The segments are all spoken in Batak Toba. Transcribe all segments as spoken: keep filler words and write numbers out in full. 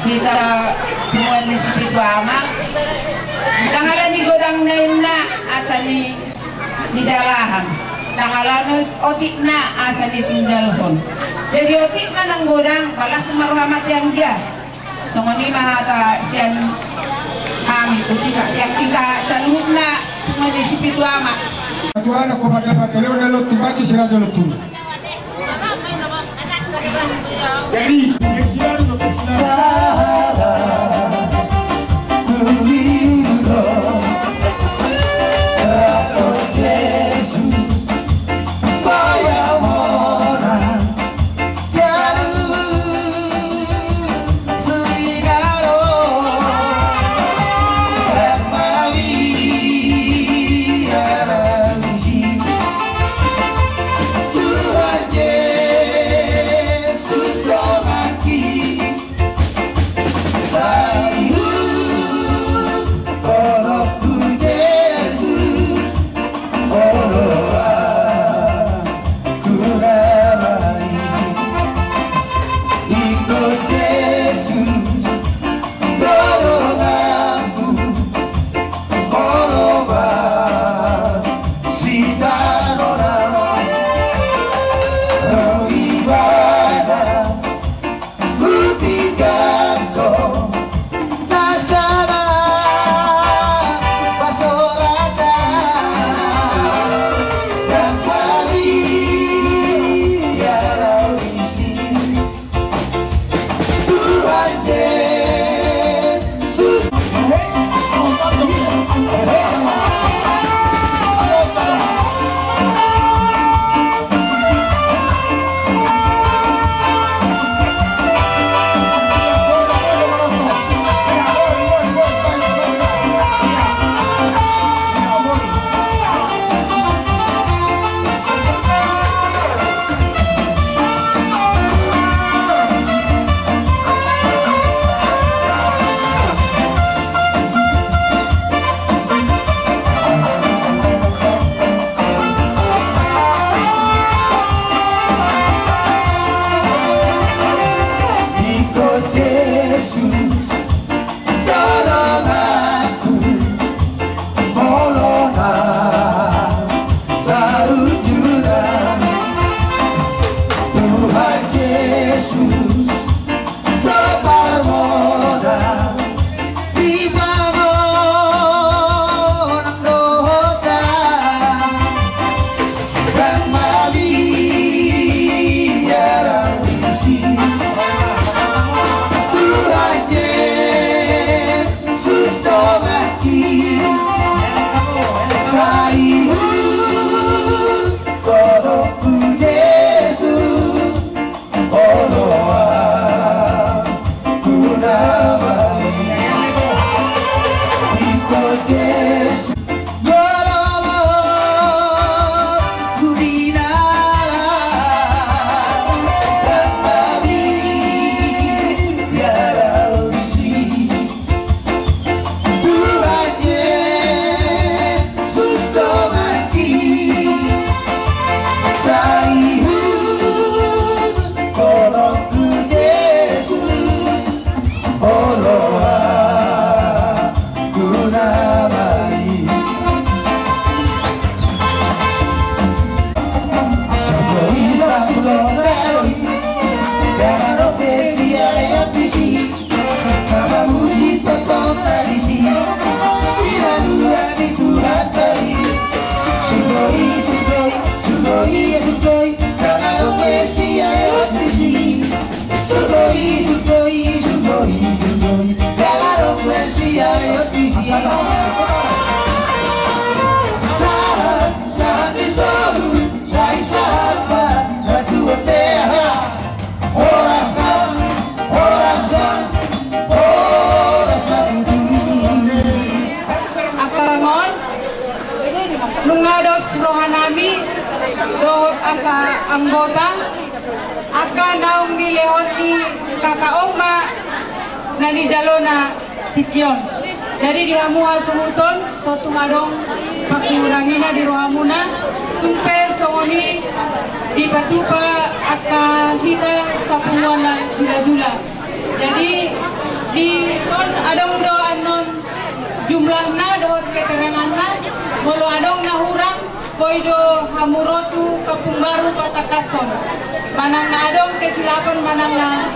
Hita punguan ni si Pitu Ama, ndang ala ni godangna inna asa ni, ni dalahan, ndang ala ni otikna asa ni tinggalhon. Jadi otikna nang godang, balas ma roha ma tu anggia. Songon i ma hata sian hami, uti ma sian hita saluhutna punguan ni si Pitu Ama. Tuhan, aku pada patelon na lontung batu si Raja Lontung. Jadi, Angka amang, nunga dos rohanami dohot angka anggota, angka naung dilehon ni K K O ma na nijalona tingki on. Jadi di hamu hasuhuton, so tung adong pangurangina di rohamuna, tung pe songon i dipatupa angka hita sapunguan na jula-jula. Jadi Hamu ro tu Kampung Baru patangkashon. Manang na adong kesilapan, manang na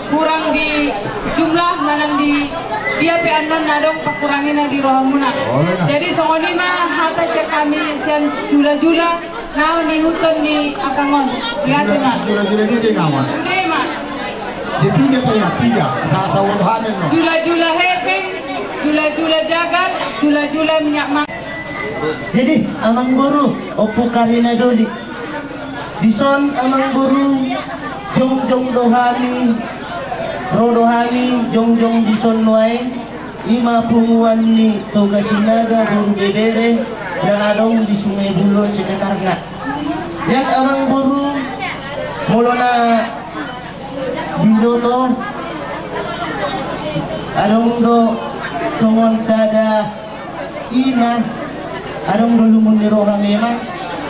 kurang di jumlah, manang di dia pe annon na adong pangkurangina di rohamuna. Jadi songon i ma hata sian hami sian jula-jula na niihuthon ni angka on. Jula-jula ni dia nama. Sude ma. Jadi piga pe ya, piga. Sa, sa udah hamil no. Jula-jula hepeng, jula-jula jagar, jula-jula minyak ma. Jadi, amangboru, Ompu Karina Doli. Dison, amangboru, jongjong do hami, ro do hami jongjong dison nuaeng, i ma punguan ni Toga Sinaga boru Bebere, na adong di Sungai Bulo sekitarna. Jadi, amangboru, molo na binoto, adong do songon sada ina, adong do lungun ni roha memang,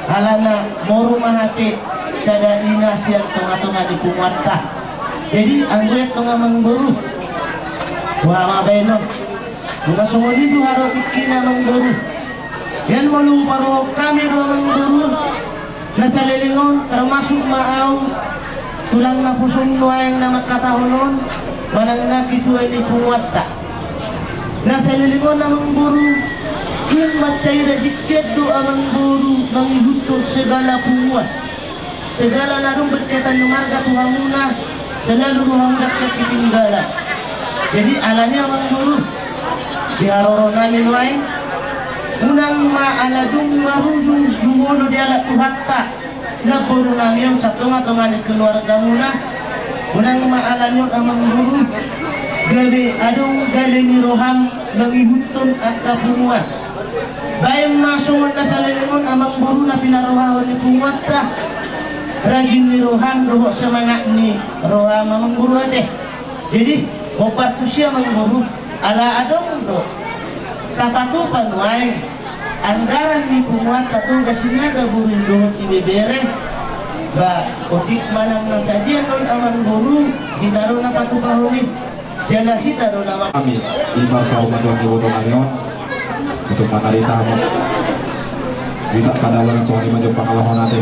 alana moru ma hape sada ina sian tonga-tonga ni punguanta. Jadi, anggo i antong amangboru, boha ma baenon? Nunga songon i tu harotingkina amangboru. Ian molo huparohahon hami do amangboru, na saleleng on termasuk ma au tulang naposo nuaeng na mangkatahon on, manang na ketua ni punguanta. Na saleleng on amangboru, tung mancaida jingkian do amangboru mangihuthon segala punguan. Segala na dung berkaitan ni marga tu hamuna, selalu rohamuna ketinggalan. Jadi, alani amangboru, di haroro nami nuaeng, unang ma ala dung marujung jumolo dialap Tuhanta namboru nami on sian tonga-tonga ni keluargamuna, unang ma alani on amangboru, gabe adong gale ni roham mangihuthon angka punguan. Baen ma songon na saleleng on amangboru na pinarohahon ni punguanta, rajin ni roham dohot semangat ni roham amangboru ate. Jadi, hombar tusi amangboru, ala adong do tapatupa nuaeng anggaran ni punguanta Toga Sinaga boru dohot Bebere, ba otik manang na sadia on amangboru, hita do na patupahon i. Jala hita do nama. Hami, di parsaoran ni boto nami on, untuk manarita hamu. Hita padalan songon i ma jo pangalaho nami.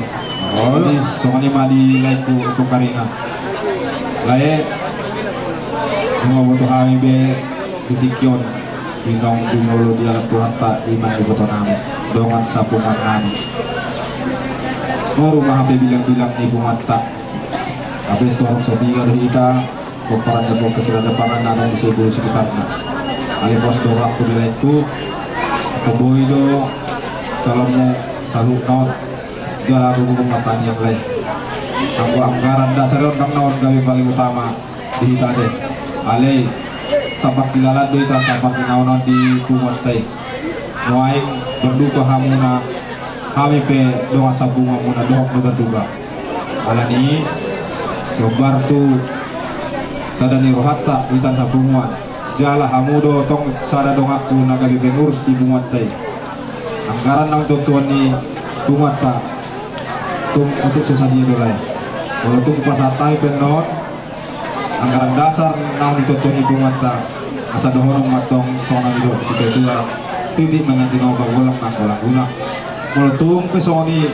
Oh, di, songon i ma di laengku, Ompu Karina. Lae, nunga boto hami be di tingki on, inong jumolo dialap Tuhanta i ma di boto nami. Dongan sapunguan nami. Moru ma hape bilang-bilang ni punguanta. Hape so torop so piga do hita. Pomparan ni pongki sila depangan na adong di Sungai Bulo sekitarna. Alai pos do rohangku di laengku, tong boi do talomu saluhutna on. Jala agung-agung ma tangiang lae. Anggo anggaran dasar on ndang na on gabe paling utama di hita ate. Alai samparhilala do hita, samparjinaon di punguanta i. Nuaeng berduka hamuna, hami pe dongan sapunguanmuna dohot do berduka. Alani i, sombar tu sada ni rohanta di hita sapunguan. Jala hamu do tong sada donganku na gabe pengurus di punguanta i. Anggaran naung tontuon ni punguanta, tung otik so sadia do lae. Molo tung pasahat hami pe annon, anggaran dasar naung ditontuon ni punguanta, asa dohonon ma tong songon na nidok ni situatua, titik ma na tinopa, golanggolang ma na guna. Molo tung pe songon i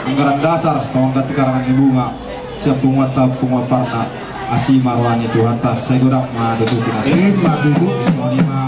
anggaran dasar, songon ganti karangan ni bunga sian punguanta, punguan Parna, asi ma roha ni Tuhanta, sai godang ma tutu. Ima tutu. Songon i ma.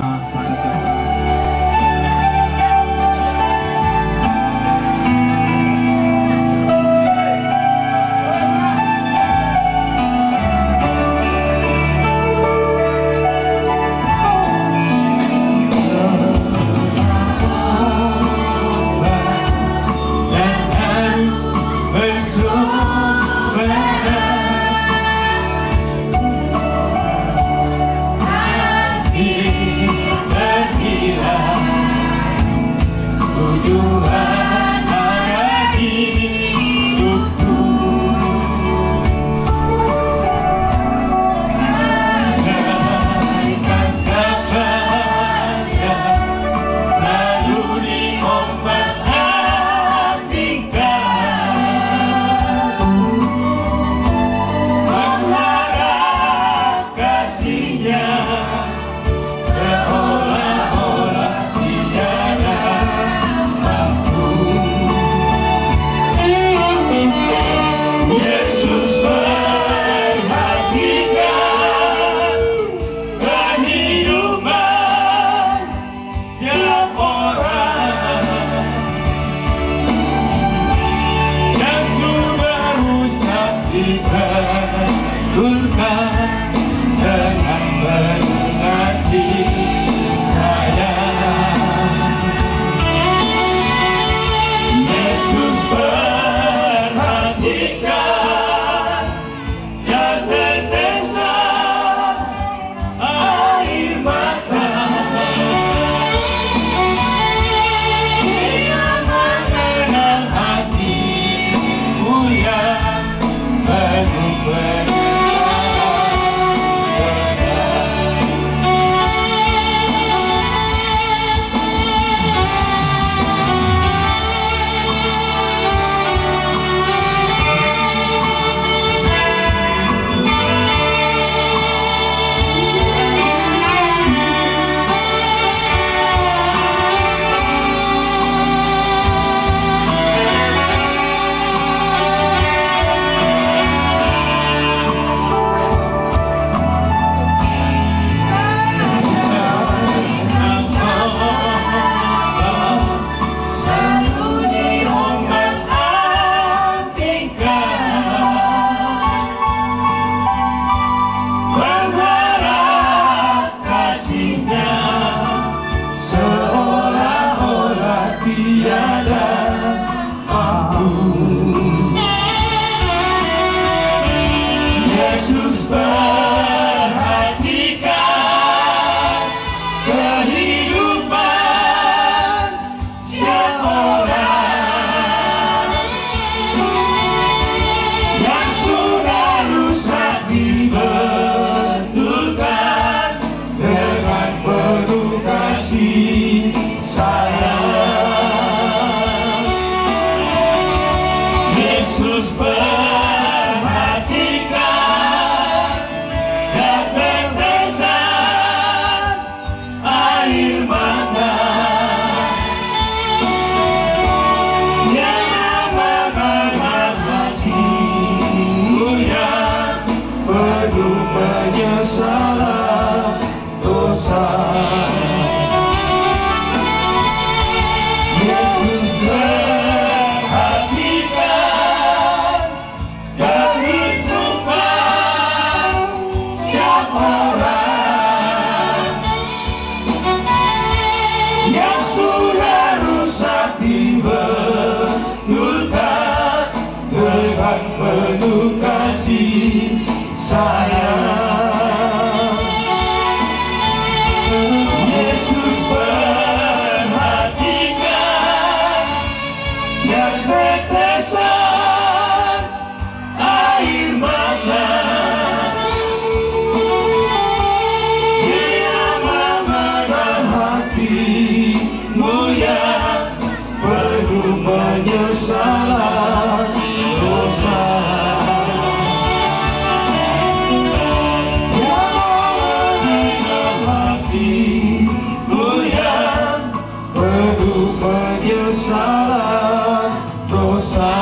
Salah dosa.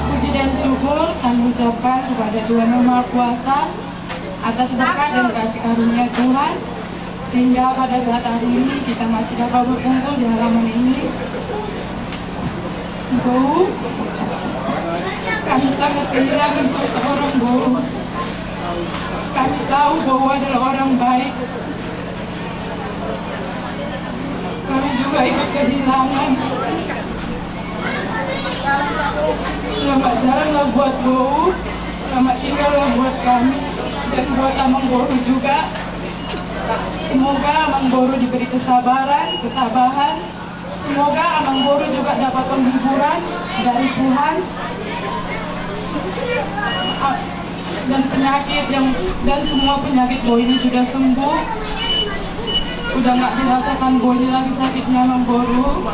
Puji dan syukur kami ucapkan kepada Tuhan Yang Maha Kuasa atas berkat dan kasih karunia Tuhan, sehingga pada saat hari ini kita masih dapat berkumpul di halaman ini. Boru, kami sangat kehilangan sosok orang boru. Kami tahu boru adalah orang baik. Kami juga ikut kehilangan. Selamat jalanlah buat boru, selamat tinggallah buat kami, dan buat amang boru juga. Semoga amang boru diberi kesabaran, ketabahan. Semoga amang boru juga dapat penghiburan dari Tuhan. A-, dan penyakit yang, dan semua penyakit boru ini sudah sembuh. Udah nggak dirasakan boru ini lagi sakitnya, amang boru.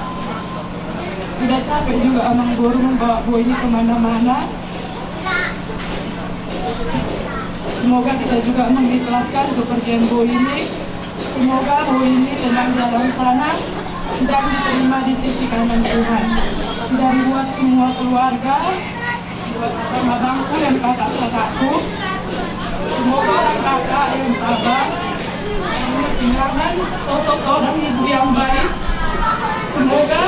Udah capek juga amang boru membawa boru ini kemana-mana. Semoga kita juga mengikhlaskan kepergian boru ini. Semoga boru ini tenang di alam sana dan diterima di sisi kanan Tuhan. Dan buat semua keluarga, buat abang-abangku dan kakak-kakakku, semoga orang kakak dan abang meninggalkan sosok seorang ibu yang baik. Semoga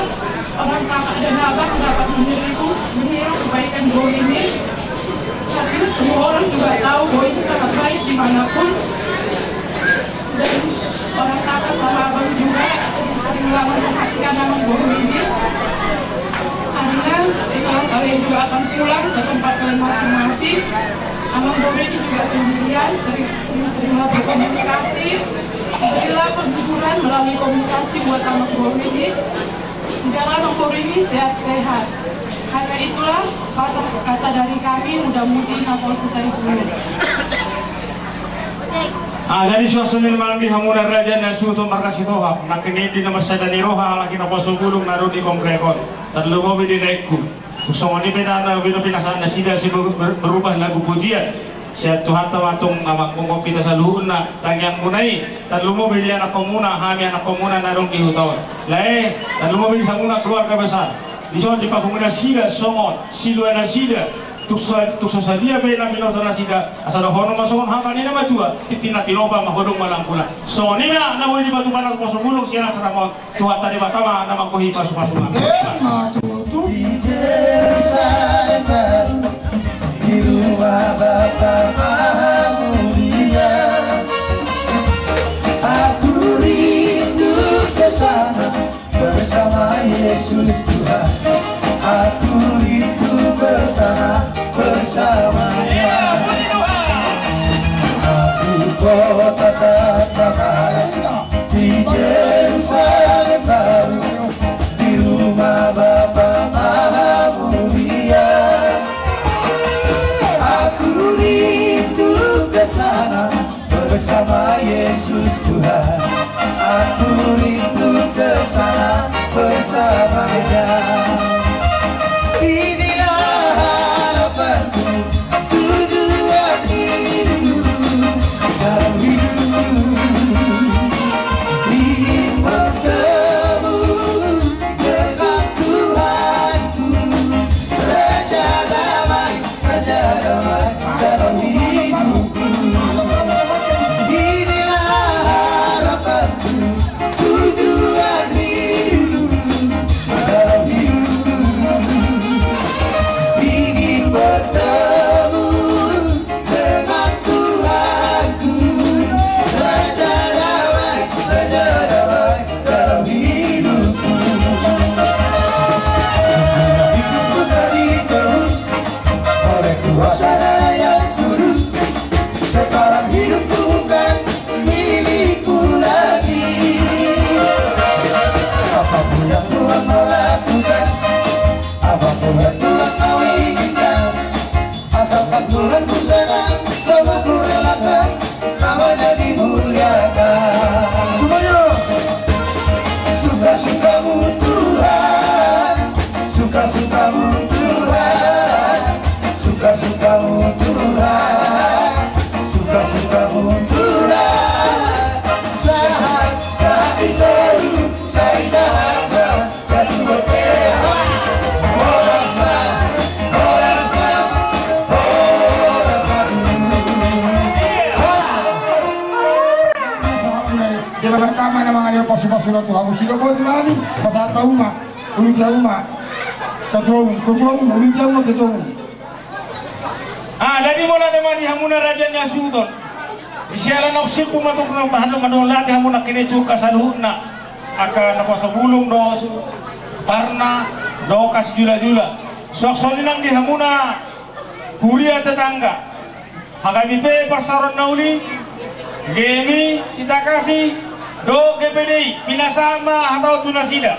orang kakak dan abang dapat meniru, meniru kebaikan boru ini. Karena semua orang juga tahu boru ini sangat baik dimanapun. Dan orang kakak sama abang juga sering-seringlah memperhatikan amang boru ini. Karena setelah kalian juga akan pulang ke tempat kalian masing-masing, amang boru ini juga sendirian, sering, sering-seringlah berkomunikasi. Berilah penghiburan melalui komunikasi buat amang boru ini. Biar amang boru ini sehat-sehat. Hanya itulah sepatah kata dari kami, muda-mudi, naposo, saibulung. Ah, jadi suasana malam di hamuna raja na suhut markasi Tuhan. Nangkin di nomor sada ni roha, laki naposo bulung, naru di komplekon. Tarlumobi di daikku. Songon i pe na, na bino pinasahat nasida si ber-, ber-, berubah lagu pujian. Sian Tuhanta ma antong na manggohi hita saluhutna, tangiangmuna i, tarlumobi di anakkonmuna, hami anakkonmuna na adong di huta on. Lae, tarlumobi di hamuna keluarga besar. Dison dipanggohi nasida songon silua nasida, tung so, tung so sadia pe na binoto nasida, asa dohonon ma songon hata ni na matua, tintin na tinopa ma hodong ma langkuna. Songon i ma na boi dipatupa naposo bulung sian asrama on. Tuhanta Debata ma na manggohi pasu-pasuna. Emma tutu. Di Jerusalem baru, di rumah Bapa Maha Mulia. Aku rindu ke sana bersama Yesus Tuhan. Aku rindu ke sana bersamanya. Aku kota tata di Jerusalem baru, di rumah Bapa Maha Mulia. Aku rindu ke sana bersama Yesus Tuhan. Aku rindu ke sana bersamanya. Inilah harapanku, tujuan hidupku, dari dulu. Surat tu hamu sidok boti ma hami, pasahat hamu ma, Olimpiamu ma, ketua umum, ketua umum, Olimpiamu ma, ketua umum. Ah, jadi mauliate ma di hamuna raja ni hasuhuton. Di siala na usik pun matuk na bahan ma dohot mauliate hamu nangkin i tu angka saluhutna. Angka na poso bulung do, parna, do angka sijula-jula. Suang songon i nang di hamuna huria tetangga. H K B P Parsaoran Na Uli, G M I Cinta Kasih, dohot G P D I, pinasahat ma hata on tu nasida.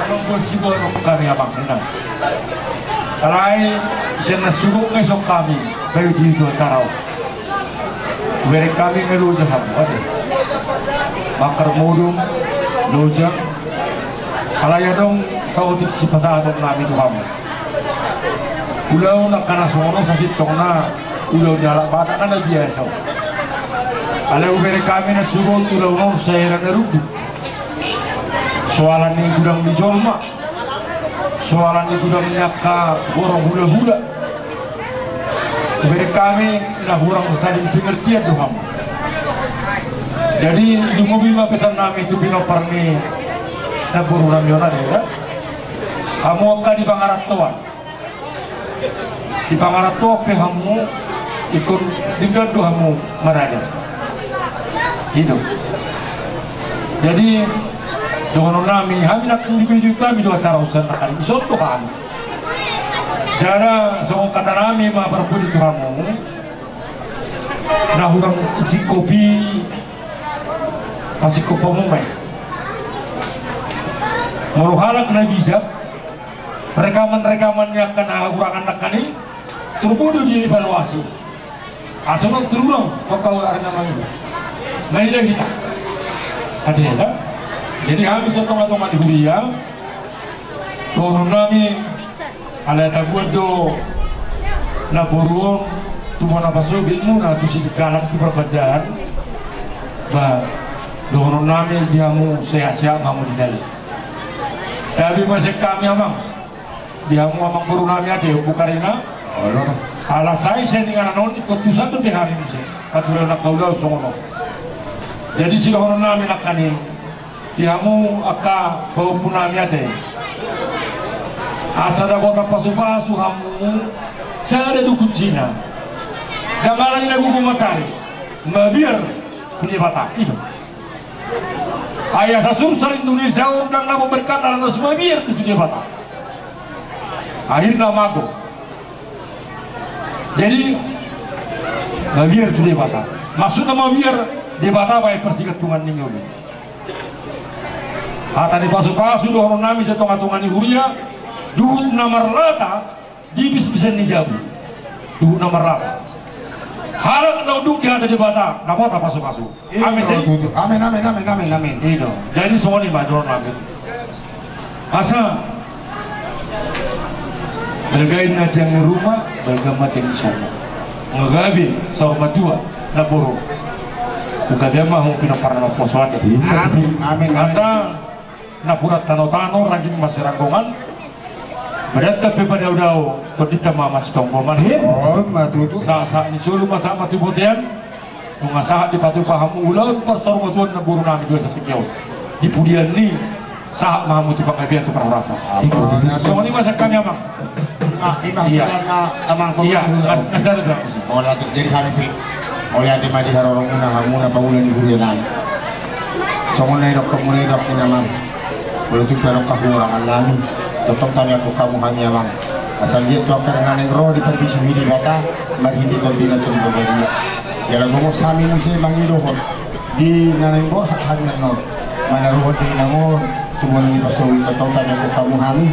Nang boi siborok hami amang, ninna. Alai sian na sugok nunga dison hami, bayu di dua acara on. Hubereng hami nunga loja hamu, ate. Mangkar modom, loja. Alai adong saotik sipasahaton nami tu hamu. Ulaon angka na songon on sasintongna ulaon ni halak Batak na biasa. Alai hubereng hami na sugok ulaon on sai hera na runduk. Soalan ni gudang ni jolma, soalan ni gudang ni angka borong hula-hula. Hubereng hami na hurang saling pengertian do hamu. Jadi lumobi ma pesan nami tu pinompar ni namboru nami on, ate, ya. Hamu angka di pangarantoan. Di pangarantoan pe hamu ingkon denggan do hamu marada. I do. Jadi dohonon nami, hami nangkin di bejut hami do acara on sian nangkin, dison do hami. Jala songon hata nami ma parpudi tu hamu, na hurang singkopi, pasingkop hamu ma i. Molo halak na bijak, rekaman-rekaman ni angka na hahurangan nangkin i, turbo do dievaluasi. Asa unang terulang, kok kau ari na mangido. Maida hita. Ate, ya? Jadi hami sian tonga-tonga ni huria, dohonon nami, alai tabuat do namboru on tu bona pasogit muna tu Sidikalang tu Parbandaan. Ba, dohonon nami di hamu sehat-sehat ma hamu di dalan. Tabi ma sian hami amang. Di hamu amang boru nami, ate, Ompu Karina. Ala sai sian inganan on ingkon tusan dope hami muse. Patureon angka ulaon songon on. Jadi sidohonon nami nangkin i, di hamu angka pahompu nami, ate, asa dapotan pasu-pasu hamu sada dukun Cina. Ndang alani na gogo mansari, mabiar tu Debata. I do. Ai asa sursar Indonesia on ndang dapot berkat ala naung mabiar tu Debata. Akhirna mago. Jadi mabiar tu Debata. Maksudna mabiar, Debata baen parsigantungan ni ngolu. Hata ni pasu-pasu dohonon nami sian tonga-tonga ni huria, duhut na marlata di bisbisan ni jabu. Duhut na marlata. Halak na unduk di hata Debata, na bota pasu-pasu. Amin. Amin, amin, amin, amin, amin. I do. Jadi songon i ma dohonon nami. Asa balga inna tiang ni ruma, balga ma tiang ni sopo. Nga gabe saur matua, namboru. Hugabean ma hamu pinompar na poso, ate. Amin, amin, amin. Asa napuran tano-tano, rangging masiranggongan, badanta pe padao-dao, tondinta ma masitonggoman. Sahat-sahat ni solu ma sahat ma tu bontean. Nunga sahat dipatupa hamu ulaon parsaurmatuaon namboru nami dua satigana on. Di pudian ni i sahat ma hamu tu panggabean tu parhorasan. Songon i ma sian hami amang. Ima. Iya. Mauliate, jadi hami pe mauliate ma di haroromuna, hamuna pangula ni huria nami. Songon na nidok hamuna i, dok, inanami. Molo tung pe adong hahurangan nami, tongtong tamiangkon hamu hami amang. Asa liat tu angka na naeng ro di parbisuhi Debata marhite Tondi na Tondi Badia. Jala gomos hami muse mangidohon di na naeng borhat hami annon, manaruhon di inang on tu bona ni pasogit, tongtong tamiangkon hamu hami.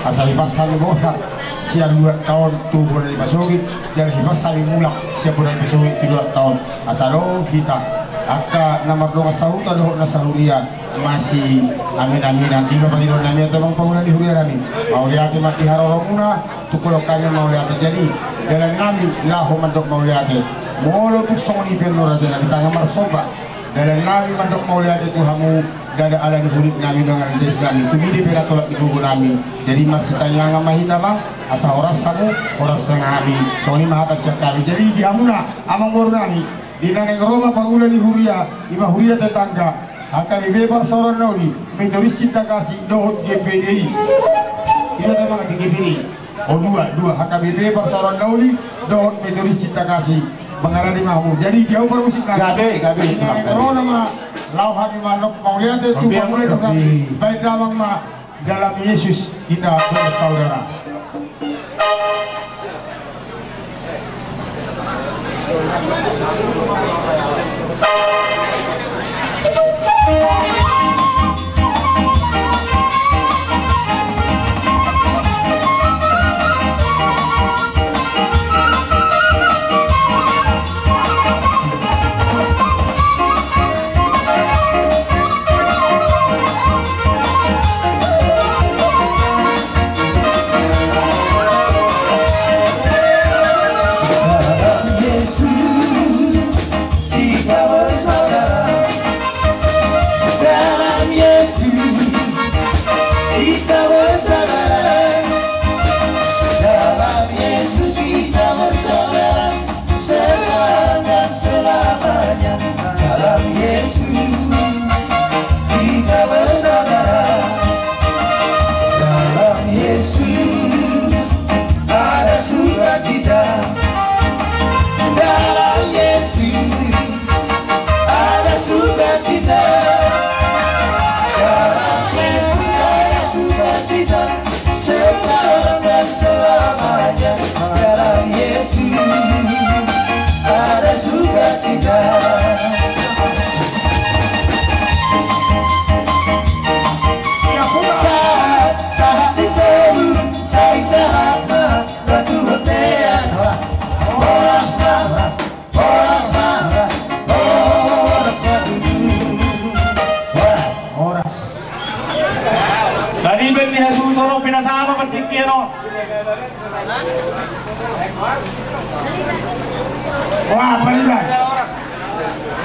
Asa hipas hami borhat sian luatta on tu bona ni pasogit, jala hipas hami mulak sian bona ni pasogit tu luatta on. Asa ro hita angka na mardongan sahuta dohot na sahuria masiamin-aminan. Ima pangidoan nami, ate, amang pangula ni huria nami. Mauliate ma di haroromuna, tungkol hami mauliate. Jadi dalan nami laho mandok mauliate. Molo tung songon i pe annon, raja nami, tangan marsomba. Dalan nami mandok mauliate tu hamu, ndada ala ni hurik nami, dongan rindas nami, tumidi pe na tolap ni gogo nami. Jadi masitangiangan ma hita, amang, asa horas hamu, horas nang hami. Songon i ma hata sian hami. Jadi di hamuna amang boru nami, Di na naeng ro ma pangula ni huria, i ma huria tetangga, H K B P Parsaoran na Uli, Metodis Cinta Kasih, dohot G P D I. Ina tema di G P D I. O dua, dua, H K B P Parsaoran na Uli, dohot Metodis Cinta Kasih. Mangarani ma hamu. Jadi, di au parmusik na. Gabe, gabe. Di na naeng ro nama, laho hami mandok mauliate tu pangula ni hami, baen damang ma. Dalam Yesus kita bersaudara. Kita bersaudara, dalam Yesus kita bersaudara, sekarang dan selamanya. Dalam Yesus kita bersaudara, dalam Yesus ada sukacita. Dalam Yesus ada sukacita. Dalam Yesus ada sukacita. Sekarang dan selamanya. Dalam Yesus ada sukacita. Sahat, sahat ni solu, sai sahat ma. Horas, horas, horas. Tadi beli hasil toro pinasama pertingkian, oh. Wah, pariban.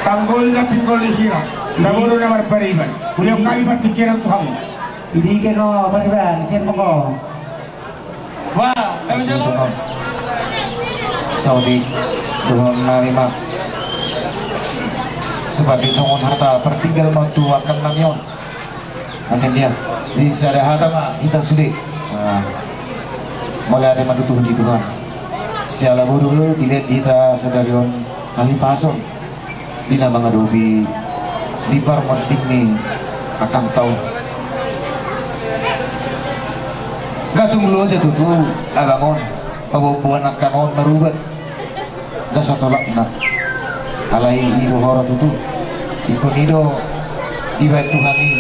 Tanggolna pinggol ni hira. Tanggolna marpariban. Kuliah kami pertingkian Tuhan. Ini ke kau, pariban, siapa kau? Wah, kami siapa? Saudi, dengan nami ma. Sebagai songon hata pertinggal ma tu angka nami on. Amin dia. Di sada hata ma hita sude. Nah. Mauliate ma tutu di Tuhan. Siala boru do dilehon hita sadari on hahipason. Di na mangadopi di parmonding ni angkang taon. Nga tung loja tutu abang on. Paboaboan angkang on marubat. Ndang satolapna. Alai i do hora tutu. Ingkon i do dibaen Tuhan i.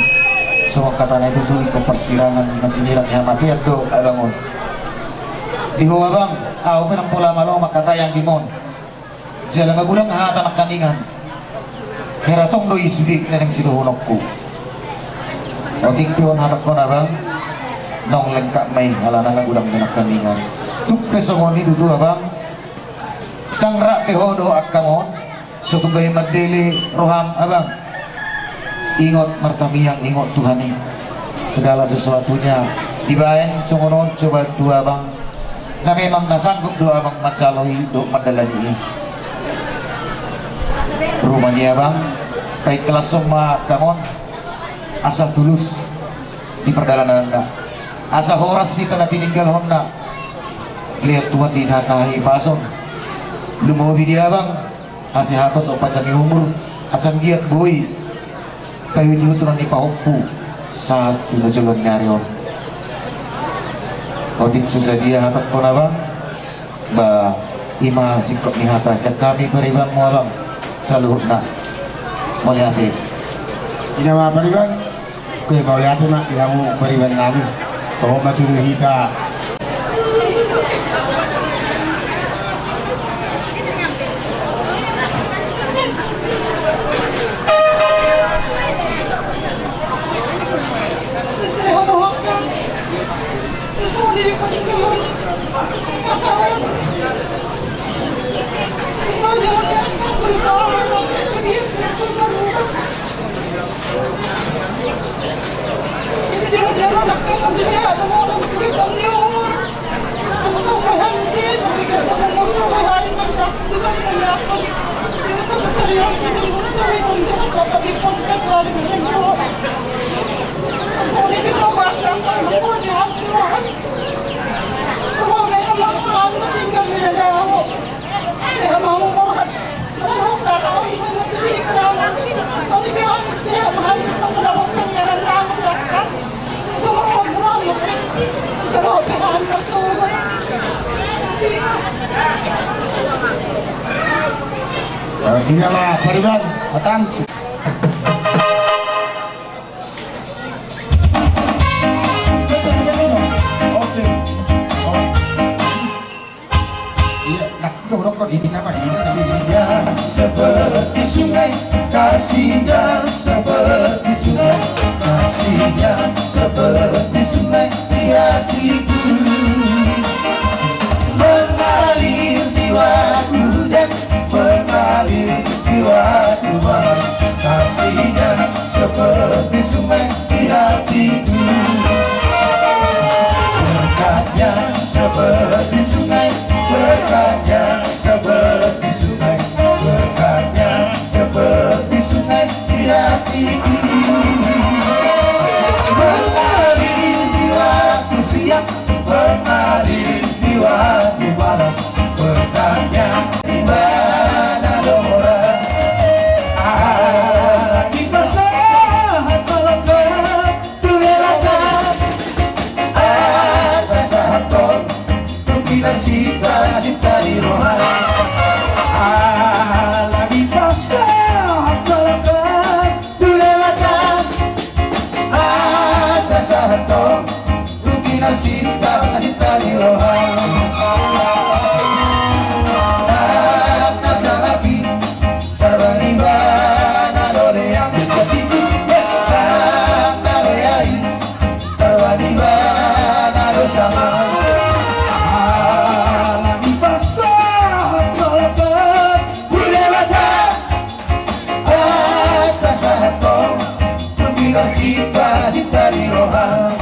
Songon hatana i tutu ingkon parsirangan na sinirang hamatean do abang on. Di ho abang, ahu pe ndang pola malo mangkatai angging on. Jala magodang hata nangkaningan. Hera tong do i sude na naeng sidohononku. Otik pe on hatangkon abang. Naung lengkap ma i alana magodang nangkaningan. Tung pe songon i tutu abang. Ndang rap be ho dohot angkang on. So tung gabe mandele roham abang. Ingot martamiang, ingot Tuhan i. Segala sesuatunya dibaen songon on cobaan tu abang. Na memang na sanggup do abang manjalo i dohot mandalani i. Rupani abang, paikhlasson ma angkang on asa tulus di pardalananna. Asa horas hita na tininggalhonna. Lehon Tuhan di hata hahipason. Lumobi di abang hasehaton dohot panjang ni umur, asa anggiat boi paihutihut ro ni pahompu sahat tu na joloan ni ari on. Otik so sadia hatangkon abang, ba i ma singkop ni hata sian hami paribanmu abang saluhutna. Mauliate. Ina ma pariban. Oke, mauliate ma di hamu pariban nami. Toho ma tutu hita. Eh, ina ma, Pariban, Matan. Iya, nah, udah, udah, kok ini nama ini? Kasihnya seperti sungai, kasihnya seperti sungai, kasihnya seperti sungai di hatiku. Mengalir di waktu hujan, mengalir di waktu malam, kasihnya seperti sungai di hatiku. Berkatnya seperti sungai, berkatnya seperti sungai, berkatnya seperti sungai di hatiku. Mengalir di waktu siang, mengalir di waktu malam, berkatnya di mana orang. Ala ni pasahat ma lengkap tu Debata, asa sahat tong tu hita sinta-sinta ni roha. Ala ni pasahat ma lengkap tu Debata, asa sahat tong tu hita sinta-sinta ni roha. Sahat na sangapi, tarbani ba na do leang, sahat na leai, tarbani ba na do sanga. Ala ni pasahat ma lengkap tu Debata, asa sahat tong tu hita sinta-sinta ni roha.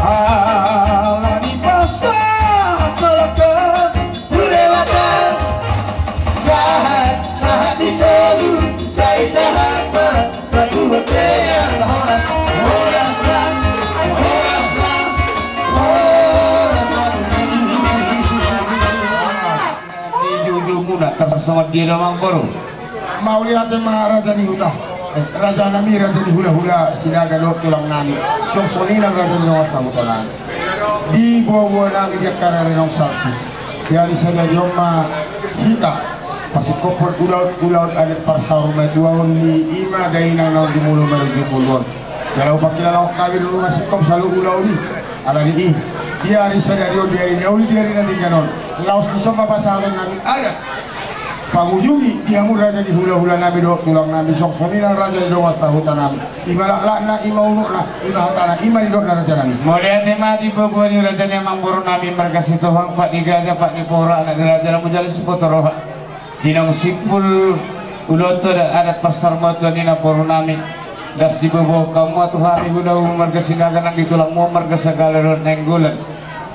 Ala ni pasahat ma lengkap tu Debata, sahat, sahat ni solu, sai sahat ma patuhon leang. Horas, horas ma, horas ma, horas ma. Di jujumuna, tarsongon dia do, amangboru? Mauliate ma, raja ni huta, eh, raja nami, raja ni hula-hula Sinaga dohot tulang nami, suang songon i nang raja ni dongan sahuta nami. Di boa-boa nami di angka ari na ungkap, di ari sadari on ma hita pasingkophon ulaon-ulaon adat parsaurmatuaon ni i ma dainang naung jumolo marujung ngolu on. Jala hupangkilalahon hami do na singkop saluhut ulaon i. Ala ni i, di ari sadari on, di ari na uli, di ari na denggan on, laos dison ma pasahaton nami adat pangujungi di hamu raja ni hula-hula nami dohot tulang nami, suang songon i nang raja ni dongan sahuta nami. I ma laklakna, i ma unokna, i ma hatana, i ma nidokna, raja nami. Mauliate ma di boa-boa ni raja ni amangboru nami, marga Sitohang, pat ni gaja, pat ni pora, anak ni raja na mujali siboto roha. Di naung simpul ulaonta adat parsaurmatuaon ni namboru nami, das diboaboahon hamu ma tu hami hula-hula marga Sinaga nang di tulangmu marga Sagala dohot Nainggolan.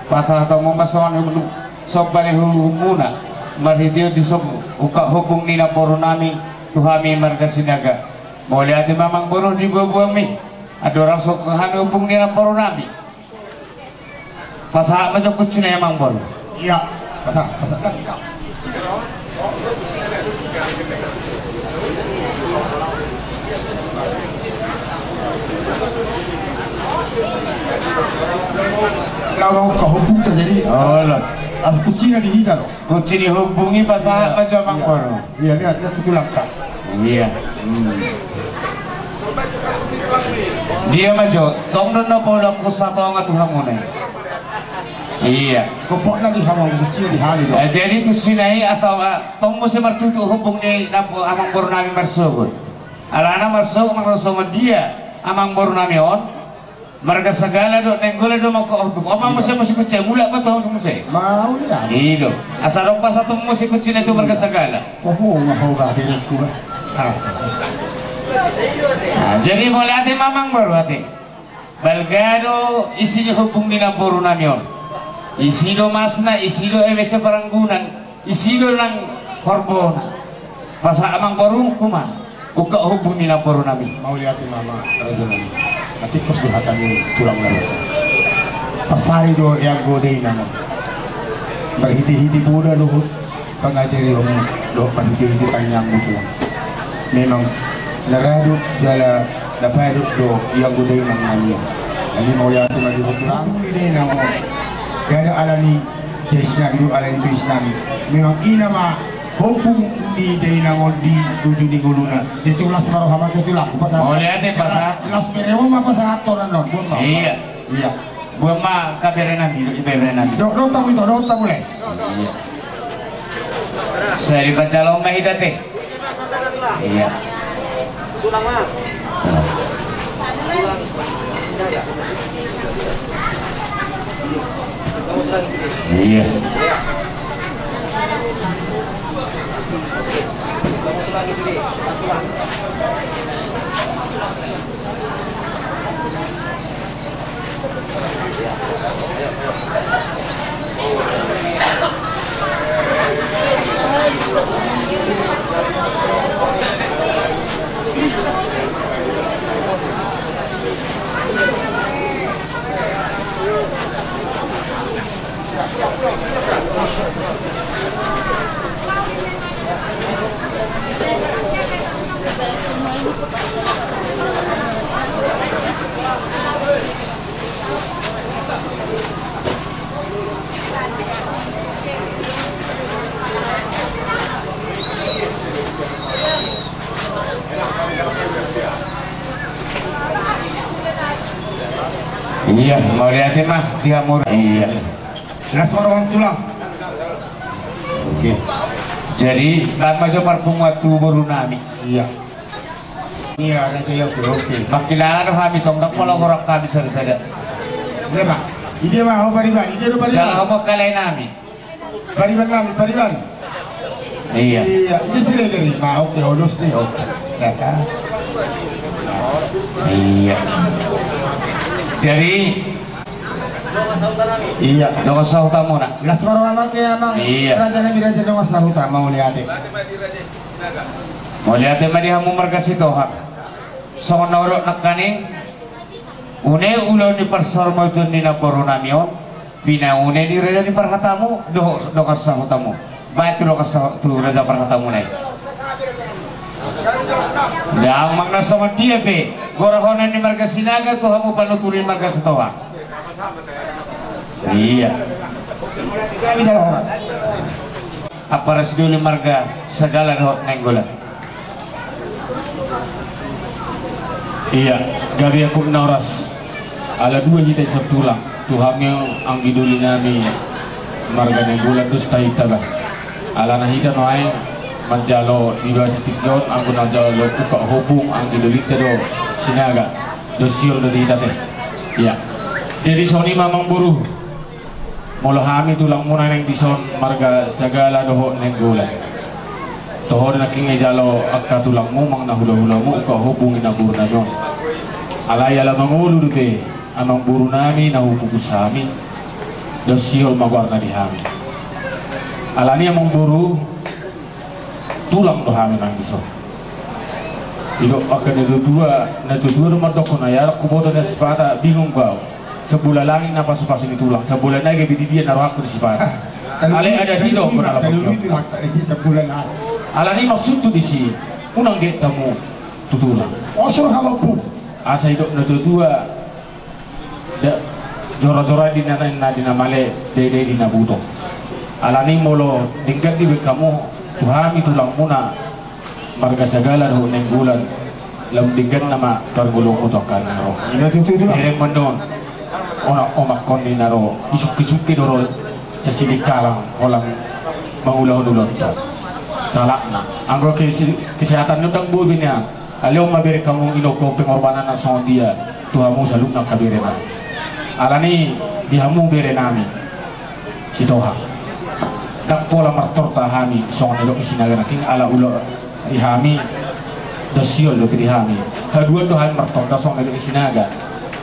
Pasahat hamu ma songon somba ni uhumuna marhitehon di som-, ungkap hombung ni namboru nami tu hami marga Sinaga. Mauliate ma, amangboru, di boaboami. Andorang so ungkap hami hombung ni namboru nami, pasahat ma jo kuncina, amangboru. Iya, pasahat, pasahat. Laho ungkap hombungta jadi. Oh, lah. Langsung kuncina di hita do. Kunci ni hombung i pasahat ma jo, amangboru. Iya, lihat, lihat tu tulangta. Iya. Hmm. Dia ma jo, tong do na paulakku satonga tu hamuna. Iya. Kopokna di hamuna, kuncina di hami do. Eh, jadi kuncina i asa, ah, tong muse martutu hombung ni nambo-, amangboru nami marsogot. Alana marsogot, marsogot dia amangboru nami on. Marga Sagala dohot Nainggolan do mangungkap hombung. On ma muse, muse kuncina, mulak ma tong muse. Mau ya. I do. Asa adong pasahaton muse kuncina tu marga Sagala. Oho, nga ho ba, berekku ba. Ah. Nah, jadi mauliate ma, amangboru, ate. Balga do isi ni hombung ni namboru nami on. Isi do masna, isi do eme saparanggunan, isi do nang horbona. Pasahat amangborungku ma ungkap ombun ni namboru nami. Mauliate ma amang raja nami. Na tingkos do hata ni tulang na basa. Pasari do i anggo dainang on. Marhitehite poda dohot pangajarionmu dohot marhitehite tangiangmu tulang. Memang na radot jala na padot do i anggo dainang nami on. Jadi mauliate ma di ho tulang ni dainang on. Gabe alani jais nami do alani jais nami. Memang i nama ombun ni dainang on di uju ni ngoluna. Jadi las ma roha ma tu tulang pasahat. Mauliate pasahat. Las bere ma pasahat toran on. Buat ma. Iya. Iya. Buat ma angka bere nami, ibebere nami. Dohot tamu ito, dohot tamu le. Iya. Sai dipajalang ma hita te. Iya. Iya. Iya, mauliate ma di hamu. Iya. Las ma roha tulang. Oke. Jadi, tahan ma jo parpunguan tu boru nami. Iya. Iya, raja, iya, oke, oke. Mangkilala do hami tong, ndang pola horas hami sada-sada. Iya ma. Ide ma ho pariban, ide do pariban. Jala ho ma kalai nami. Pariban nami, pariban. Iya. Iya, ide si raja ni. Ma, oke, odos ni, oke. Iya. Jadi, iya. Dongan sahutamuna. Las ma roha ma ke amang. Iya. Raja nami, raja dongan sahuta, mauliate. Mauliate ma di hamu marga Sitohang. Songon na hudok nangkaning, une ulaon ni parsaurmatuaon ni namboru nami on, pinaune ni raja ni parhatamu dohot dongan sahutamu. Baen tu dongan sahu-, tu raja parhatamu nai. Ndang manang na songon dia pe gorahonon ni marga Sinaga tu hamu panuturi marga Sitohang. Iya. Apa ra sidoli marga Sagala dohot Nainggolan. Iya, gabe angkup na horas. Ala dua hita i satulang, tu hami anggi doli nami marga Nainggolan dos tahi taba. Alana hita nuaeng manjalo di bagasan tingki on anggo na manjalo ungkap ombun anggi dolinta do Sinaga. Dos sihol do di hita te. Iya. Jadi songon i ma amangboru. Molo hami tulangmuna naeng dison marga Sagala dohot Nainggolan. Toho do nangkin jalo angka tulangmu manang na hulahulamu ungkap ombun ni namboru nami on. Alai ala mangolu dope amangboru nami na hupupus hami. Dos sihol ma goarna di hami. Alani amangboru, tulang do hami naeng dison. Didok angka na tuatua, na tuatua do mandokkon, ai adong huboto na sipata, bingung au. Sambola langit na pasupasu ni tulang, sambola nai gabe di dia na rohangku di sipata. Alai adat i do, alani maksudhu disi, unang get hamu tu tulang. Osor hamu. Asa didok na tuatua, da, jorajora di na, na di na male, daidai di na butong. Alani molo denggan dibaen hamu tu hami tulangmuna marga Sagala dohot Nainggolan, lam denggan nama parngoluonmu tu angka na ro. Ina tutu, tulang. Bereng ma on. Onak omakhon ni na ro, disungkesungke do ro, sasidi kalang holan mangulahon ulaonta. Salakna anggo kese-, kesehatan ni on ndang boi be nian. Alehon ma bereng hamu, ingokhon pengorbanan na songon dia tu hamu saluhutna angka bere nami. Alani di hamu bere nami Sitohang, ndang pola martorta hami songon na didok ni Sinaga nangkin, ala ulaon ni hami dos sihol dope di hami. Haduan do hami martorta songon na didok ni Sinaga.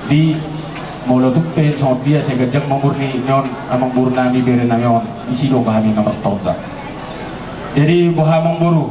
Di molo tung pe songon dia sai ganjang ma umur ni on amangboru nami, bere nami on, disi do hami na martorta. Jadi boha amangboru,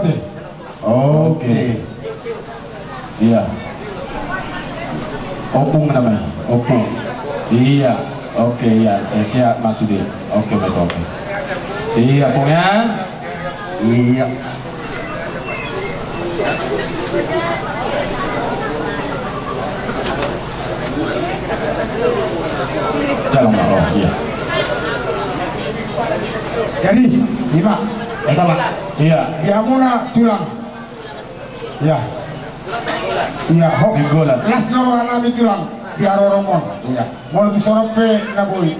ate. Oke. Oke. Iya. Opung namanya, opung. Iya. Oke, iya. Saya siap, Mas Sudi. Oke, betul. Oke. Iya, Pung, ya. Iya. Jalan, Pak. Oh, iya. Jadi, ima, eta, Pak. Iya. Di hamuna tulang. Iya. Iya, ho. Minggolan. Las do roha nami tulang di haroromon. Iya. Molo tu soron pe na boi.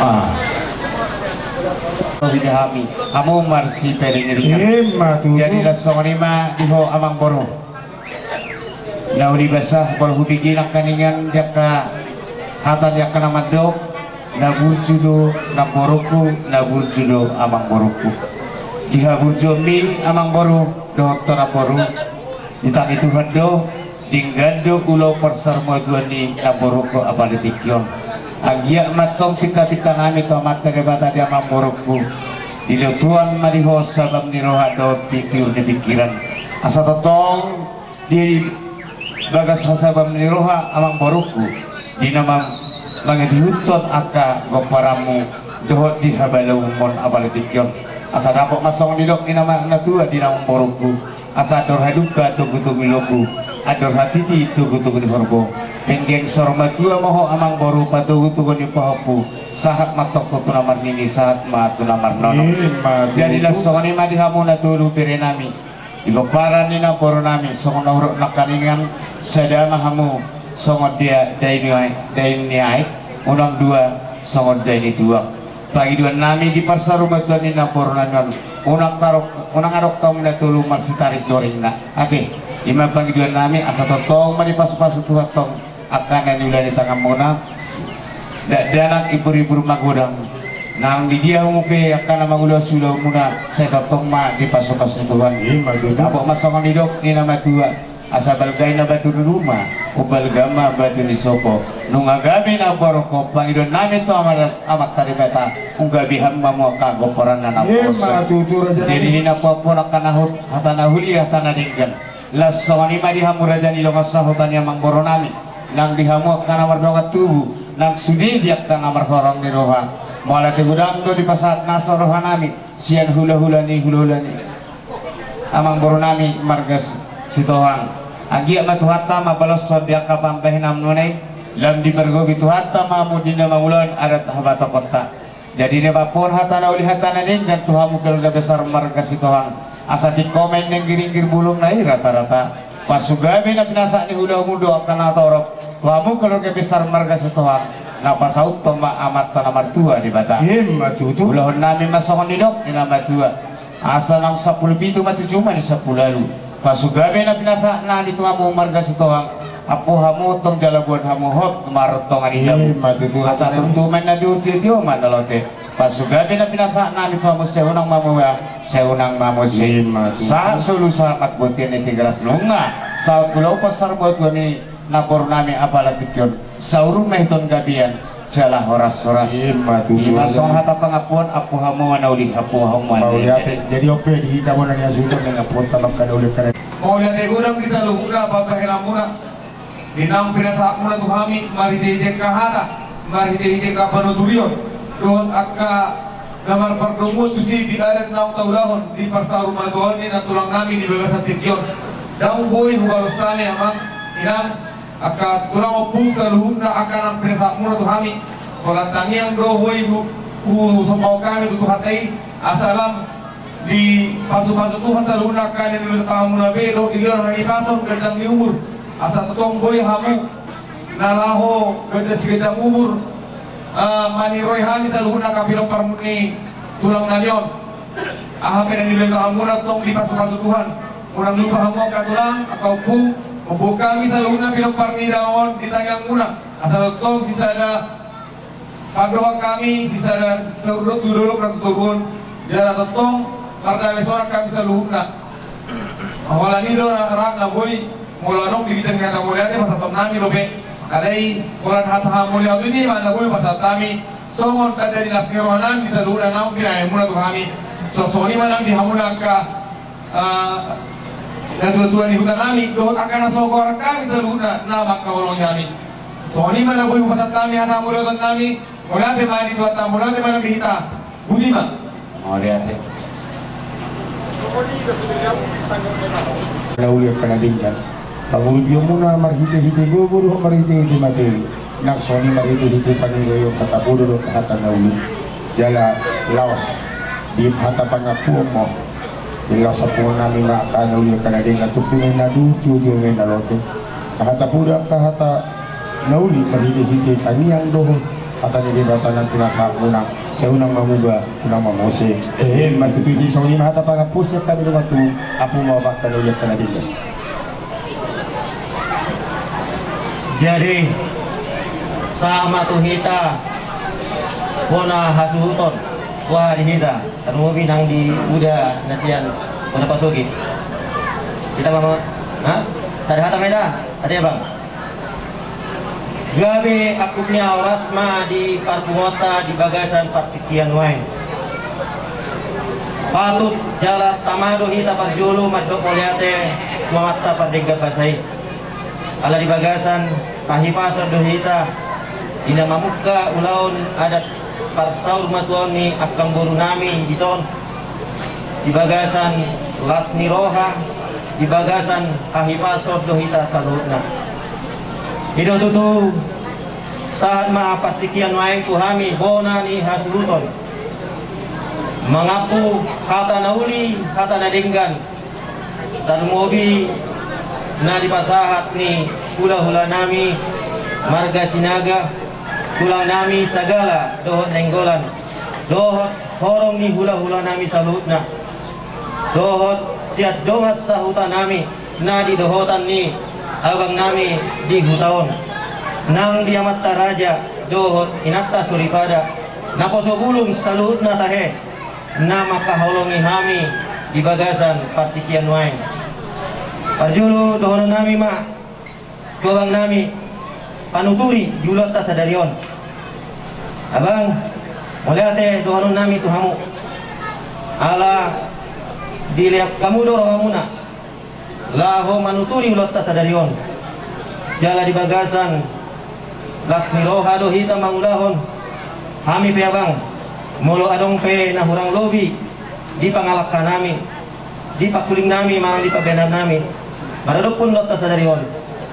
Ah. Di hami, hamu marsipiring-iringan. Ima tutu. Jadi las songon i ma di ho amang boru. Na uli basa, molo hubege nangkaningan di angka hata ni angka na mandok, na burju do namborungku, na burju do amang borungku. Di haburjuonmi amang boru dohot ho namboru, ditangi Tuhan do, denggan do ulaon parsarumatuaon ni namborungku apala di tingki on. Anggiat ma antong pintapinta nami tu Amanta Debata di amang borungku. Dilotoan ma di ho sabam ni roha dohot tiur ni pingkiran. Asa tongtong di bagas hasabam ni roha amang borungku, di na mang-, mangatihuthon angka gomparanmu dohot di habalaumon apala di tingki on. Asa dapot ma songon nidok ni na ma-, natua di na amang borungku, asa andor halumpang togutogu ni lombu, andor hatiti togutogu ni horbo. Penggeng saur matua ma ho amang boru, patogutogu ni pahompu, sahat ma antong ho tu na marnini, sahat ma tu na marnono. Ima tutu. Jadi las songon i ma di hamu na tolu bere nami. Di gomparan ni namboru nami, songon na hudok nangkaningan, sada ma hamu songon dia daini aek, daini aek, unang dua songon daini tuak. Pangidoan nami di parsarumatuaon ni namboru nami on, unang adong, unang adong hamu na tolu marsitarik doringna. Ate, ima pangidoan nami, asa tongtong ma dipasupasu Tuhan tong angka na niula ni tanganmuna, dakdanak, ibur-ibur magodang. Nang di dia hamu pe angka na mangulaon ulaonmuna, sai tongtong ma dipasupasu Tuhan. Ima tutu. Dapot ma songon nidok ni na matua, asa balga i na batu ni ruma, umbalga ma batu ni sopo. Nunga gabe na borngkop, pangidoan nami tu Ama-, Amanta Debata, umgabe hamu ma angka gomparanna na umposo. Ima tutu, raja. Jadi di na pompon angka na hut-, hata na uli, hata na denggan. Las songon i ma di hamu raja ni dongan sahuta ni amang boru nami, nang di hamu angka na mardongan tubu, nang sude di angka na marhorong ni roha. Mauliate godang do dipasahat nasa roha nami sian hulahula ni, hulahula ni amang boru nami marga Si-, Sitohang. Anggiat ma Tuhanta mambaloshon di angka pambahenanmuna i, lam dipargogo Tuhanta ma hamu di na mangulahon adat habatahonta. Jadi na pahophop hata na uli, hata na denggan tu hamu keluarga besar marga Sitohang. Asa tingko ma i na inggiringgir, bolongna i ratarata. Pasu gabe na pinasahat ni hulahulamu dohot angka na torop tu hamu keluarga besar marga Sitohang. Na pasauthon ma Amanta na martua Debata. Ima tutu. Ulahon nami ma songon nidok ni na matua. Asa naung sampulu pitu ma tuju ma di sampulu ualu. Pasu gabe na pinasahat nami tu hamu marga Sitohang. Ampu hamu tong jala boan hamu hot marontongan i jabu. Ima tutu. Asa turtu ma i na dua, tio-tio ma na lote. Pasu gabe na pinasahat nami tu hamu, sai unang ma muse, sai unang ma muse. Ima tutu. Sahat solu sahat ma tu bontean ni Tigaras, nunga sahat tu ulaon parsarumatuaon ni namboru nami apala tingki on. Saur mahiton gabean jala horas-horas. Ima tutu. Ima songon hata pangampuon, ampu hamu ma na uli, ampu hamu ma na uli. Mauliate. Jadi on pe di hita bona ni hasuhuton, mangampuhon tamba angka na uli, angka na. Mauliate godang di saluhutna pambahenanmuna. Di naung pinasahatmuna tu hami marhitehite angka hata, marhitehite angka panuturion dohot angka na marpardomuan tusi di adat naung taulahon di parsarumatuaon ni nantulang nami di bagasan tingki on. Ndang boi hubalos hami, amang, inang, angka tulang ompung saluhutna angka naung pinasahatmuna tu hami. Holan tangiang do boi hu-, husombahon hami tu Tuhanta i, asa lam dipasupasu Tuhan saluhutna angka na niula ni tanganmuna be dohot dilehon hahipason, ganjang ni umur. Asa tongtong boi hamu na laho ganjang siganjang umur. Ah, maniroi hami saluhutna angka pinomparmuna i, tulang nami on. Aha pe na nilehon hamuna tong dipasupasu Tuhan. Unang lupa hamu angka tulang, angka ompu, mamboan hami saluhutna pinompar ni damang on di tangiangmuna. Asa tongtong sisada pandohan hami, sisada saudut tu dolok na tuturuon. Jala tongtong mardame sonang hami saluhutna. Holan i do na, na boi, molo adong di hita ni hata mauliate pasahaton nami dope. Alai holan hata hamauliateon i ma na boi pasahat hami songon tanda ni las ni roha nami di saluhutna naung pinaimuna tu hami. So, songon i ma nang di hamuna angka, ah, natuatua ni huta nami dohot angka na so goaran hami saluhutna na mangkaholongi hami. Songon i ma na boi hupasahat hami hata hamauliateon nami. Mauliate ma di Tuhanta, mauliate ma nang di hita. Boti ma. Mauliate. Na uli angka na denggan, pangurupionmuna marhitehite gogo dohot marhitehite materi, nang songon i marhitehite paniroion hata poda dohot hata na uli. Jala laos di hata pangampuon ma. Di laos ampuon nami ma angka na uli angka na denggan, turtu ma na duhut, turtu ma na lote. Hata poda angka hata na uli marhitehite tangiang dohot hata ni Debata na pinasahatmuna, sai unang mamuba, unang mamose. Ehe, martututu i songon i ma hata pangampuon sian hami dongan tubu, ampu ma angka na uli angka na denggan. Jadi, sahat ma tu hita bona hasuhuton, boha di hita, tarlumobi nang di uda na sian bona pasogit. Hita ma, ha? Sada hata ma hita, ate abang. Gabe angkup ni horas ma di parpunguanta di bagasan partingkian nuaeng. Patut jala tama do hita parjolo mandok mauliate tu Amanta Pardenggan Basa i. Ala di bagasan hahipason do hita di na mamungka ulaon adat parsaurmatuaon ni angka boru nami dison, di bagasan las ni roha, di bagasan hahipason do hita saluhutna. I do tutu, sahat ma partingkian nuaeng tu hami bona ni hasuhuton, mangampu hata na uli, hata na denggan, tarlumobi na dipasahat ni hulahula nami marga Sinaga, tulang nami Sagala dohot Nainggolan, dohot horong ni hulahula nami saluhutna, dohot sian dongan sahuta nami na di dohotan ni abang nami di huta on, nang di amanta raja dohot inanta soripada, naposo bulung saluhutna tahe, na mangkaholongi hami di bagasan partingkian nuaeng. Parjolo dohonon nami ma tu abang nami panuturi di ulaonta sadari on. Abang, mauliate dohonon nami tu hamu. Ala dilehon hamu do rohamuna laho manuturi ulaonta sadari on. Jala di bagasan las ni roha do hita mangulahon. Hami pe abang, molo adong pe na hurang lobi di pangalangka nami, di pangkuling nami manang di pambahenan nami maradophon ulaonta sadari on,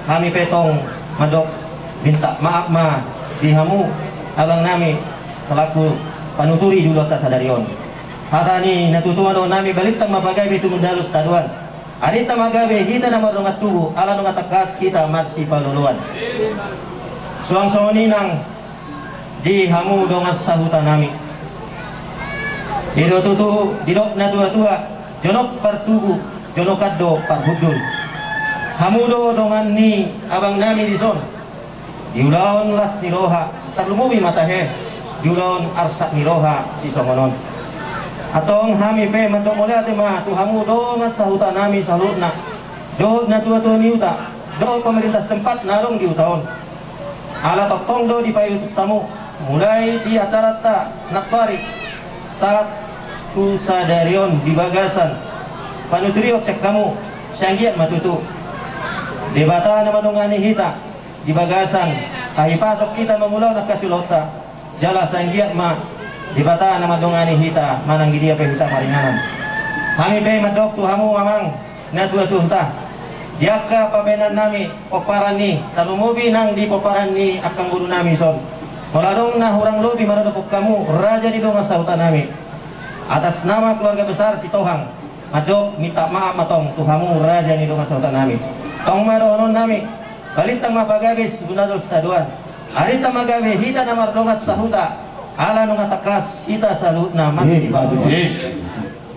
hami pe tong mandok minta maaf ma di hamu abang nami selaku panuturi di ulaonta sadari on. Hata ni natuatua ma dohonon nami, balintang ma pagabe tumundalhon sitadoan. Arinta ma gabe hita na mardongan tubu, ala nunga tangkas hita marsipaolooloan. Suang songon i nang di hamu dongan sahuta nami. I do tutu didok natuatua, jonok partubu, jonokan do parhundul. Hamu do dongan ni abang nami dison di ulaon las ni roha, tarlumobi ma tahe di ulaon arsak ni roha sisongon on. Antong hami pe mandok mauliate ma tu hamu dongan sahuta nami saluhutna, dohot natuatua ni huta dohot pemerintah setempat na adong di huta on. Ala tongtong do dipaihut hamu, mulai di acaranta nantoari sahat tu sadari on di bagasan panuturion sian hamu, sai anggiat ma tutu Debata na mandongani hita di bagasan hahipason hita mangulahon angka siulaonta, jala sai anggiat ma Debata na mandongani hita manang di dia pe hita maringanan. Hami pe mandok tu hamu amang natuatuanta, di angka pambahenan nami pomparan ni, tarlumobi nang di pomparan ni angka boru nami dison, molo adong na hurang lobi maradophon hamu raja ni dongan sahuta nami, atas nama keluarga besar Sitohang, mandok minta maaf ma tong tu hamu raja ni dongan sahuta nami. Tong ma dohonon nami, balintang ma pagabe tumundalhon sitadoan. Arinta ma gabe hita na mardongan sahuta, ala nunga tangkas hita saluhutna.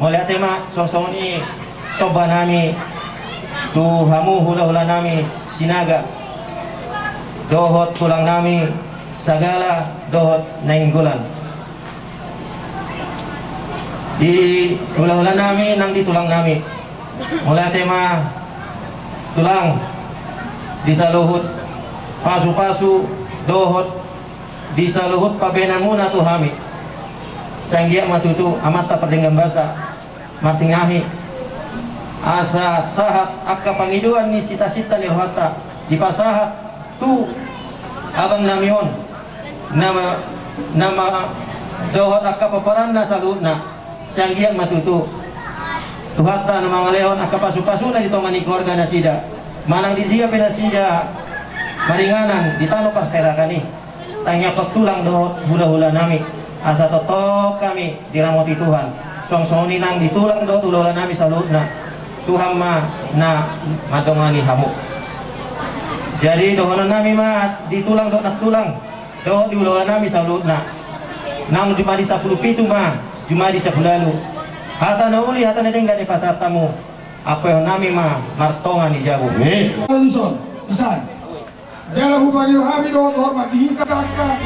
Mauliate ma songon i somba nami tu hamu hulahula nami Sinaga dohot tulang nami Sagala dohot Nainggolan. Di hulahula nami nang di tulang nami, mauliate ma tulang di saluhut pasupasu dohot di saluhut pambahenanmuna tu hami. Sai anggiat ma tutu Amanta Pardenggan Basa martinangi asa sahat angka pangidoan ni sitasinta ni rohanta dipasahat tu abang nami on, nama nama dohot angka pomparanna saluhutna. Sai anggiat ma tutu Tuhanta na mangalehon angka pasupasuna di tonga ni keluarga nasida manang di dia pe nasida maringanan di tano parserahan i. Tangiangkon tulang dohot hulahula nami asa tongtong hami diramoti Tuhan. Suang songon i nang di tulang dohot hulahula nami saluhutna, Tuhan ma na mandongani hamu. Jadi dohonon nami ma di tulang dohot nantulang dohot di hulahula nami saluhutna, naung jumadi sampulu pitu ma jumadi sampulu ualu. Hata na uli hata na denggan dipasahat hamu, ampuhon nami ma martonga ni jabu. Amen. Jala hupangido hami dohot hormat di hita angka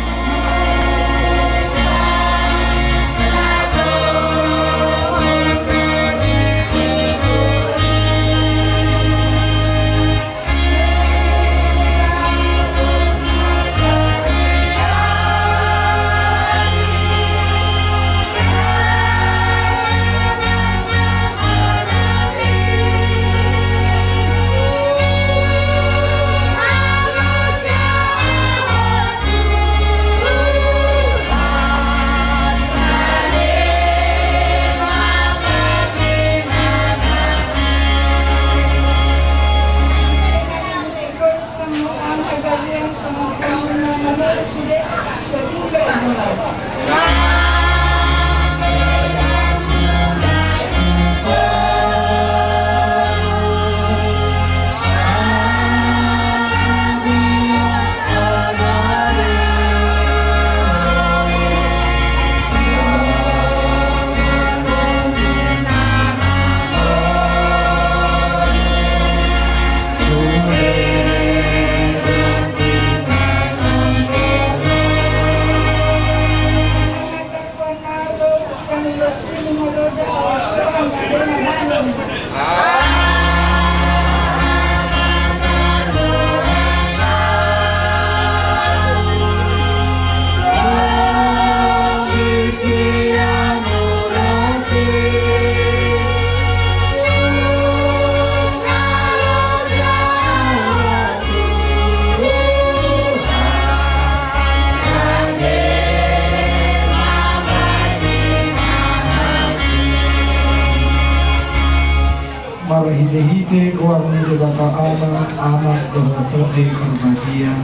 Marhitehite goar ni Debata Ama, Anak dohot Tondi Parbadia.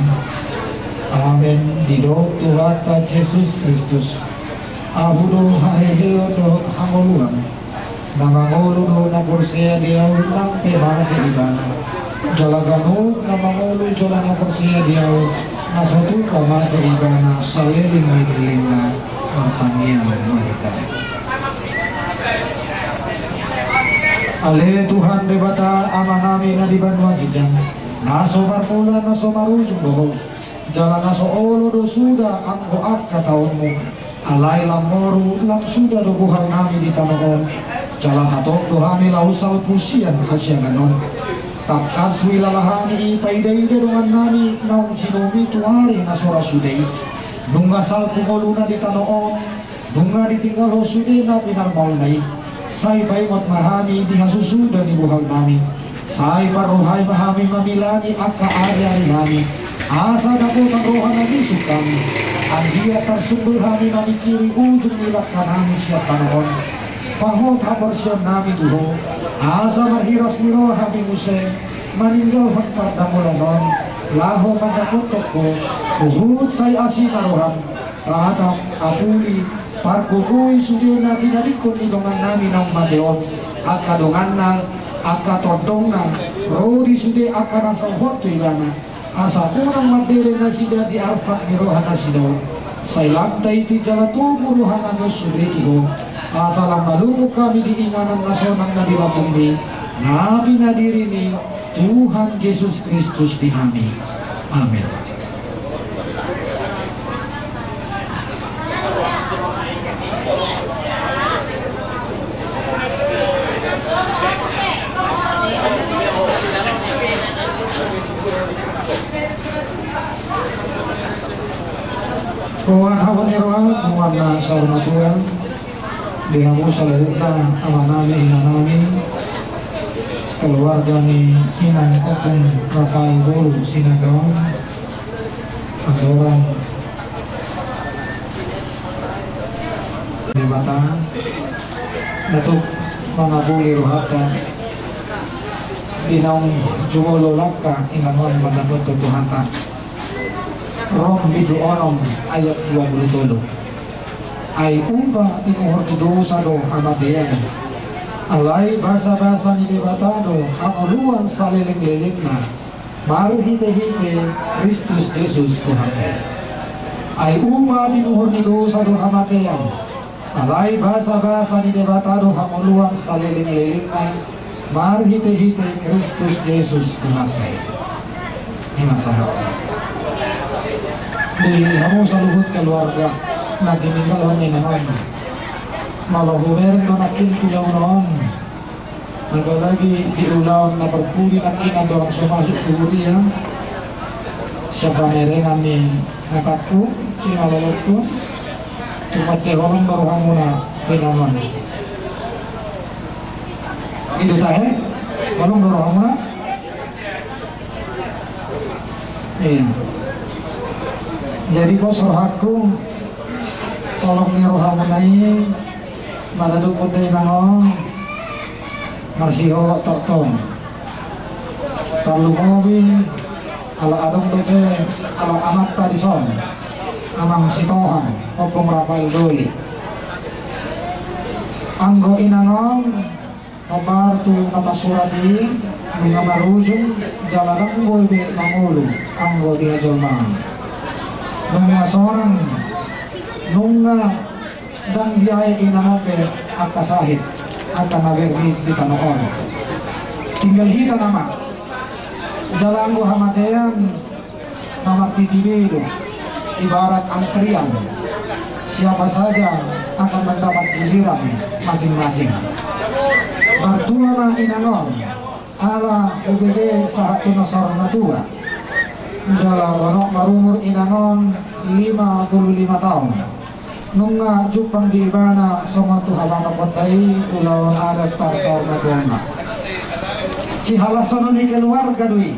Amen. Didok Tuhanta Jesus Kristus, Ahu do haheheon dohot hangoluan. Na mangolu do na porsea di Ahu nang pe mate ibana. Jala ganup na mangolu jala na porsea di Ahu, na so tung mate ibana saleleng ni lelengna. Martangiang ma hita. Ale Tuhan Debata Amanami na di banua ginjang, na so marmula na so marujung do Ho. Jala na so olo do suda anggo angka taonmu. Alai lam moru lam suda do buhalnami di tano on. Jala hatop do hami laho salpu sian hasiangan on. Tangkas huilala hami i paidaida dongannami naung jinumi tu ari na so ra sude i. Nunga salpu ngoluna di tano on. Nunga ditinggal Ho sude na pinarmaulna i, sai paingot ma hami di hasusuda ni buhalnami. Sai parrohai ma hami mamilangi angka ariarinami, asa dapotan roha na bisuk hami. Anggiat tarsumbul hami mamingkiri ujung ni langkanami sian tano on. Pahot haporseaonnami tu Ho, asa marhiras ni roha hami muse maninggalhon pardamolan on, laho mandapothon Ho. Huhut sai asi ma roham. Tatap, apuli, pargogoi sude na tinadingkon ni dongannami naung mate on, angka donganna, angka tondongna, ro di sude angka na sauhon tu ibana. Asa unang mandele nasida di arsak ni roha nasida on. Sai lam taiti jala togu roha na dosa di ho. Asa lam malungun hami di inganan na sonang na di lambungmi, na pinadiri ni Tuhan Jesus Kristus di hami. Amen. Boan hahut ni roha, boan na saur matua, di hamu saluhutna, amanami, inanami, keluarga ni inang Ompung Rafael boru Sinaga on, andorang Debata, na tuk mangapuli rohanta, di naung jumolo langka inang on mandapothon Tuhanta. Rom bindu onom ayat dua pulu tolu. Ai upa tinuhor ni dosa do hamatean. Alai basabasa ni Debata do hangoluan salelenglelengna, marhitehite Kristus Jesus Tuhanta i. Ai upa tinuhor ni dosa do hamatean. Alai basabasa ni Debata do hangoluan salelenglelengna, marhitehite Kristus Jesus Tuhanta i. I ma sahat. Di hamu saluhut keluarga na tininggalhon ni inang on, molo hubereng do nangkin tu ulaon on, apalagi di ulaon na parpudi nangkin andorang so masuk tu huria, sian pamerengan ni hatangku, simalolongku, tu mansai holong do rohamuna tu inang on. I do tahe, holong do rohamuna. Iya. Jadi pos rohangku, holong ni rohamuna i, manadok muna inang on, marsihohot tongtong. Tarlumobi, ala adong dope, ala amanta dison, Amang Sitohang, Ompung Rafael Doli. Anggo inang on, hombar tu na tarsurat i, nunga marujung, jala ndang boi be mangolu, anggo di hajolmaon. Nunga sonang, nunga ndang diae inang on be angka sahit, angka na berngit di tano on. Tinggal hita nama. Jala anggo hamatean na martiti be do, ibarat antrian. Siapa saja akan mendapat giliran masing-masing. Martua ma inang on, ala hubege sahat tu na saur matua. Jala manuk marumur inang on lima pulu lima taon. Nunga jumpang di ibana songon tu habana potta i ulaon adat parsaur matuana. Sihalashon ni keluarga do i.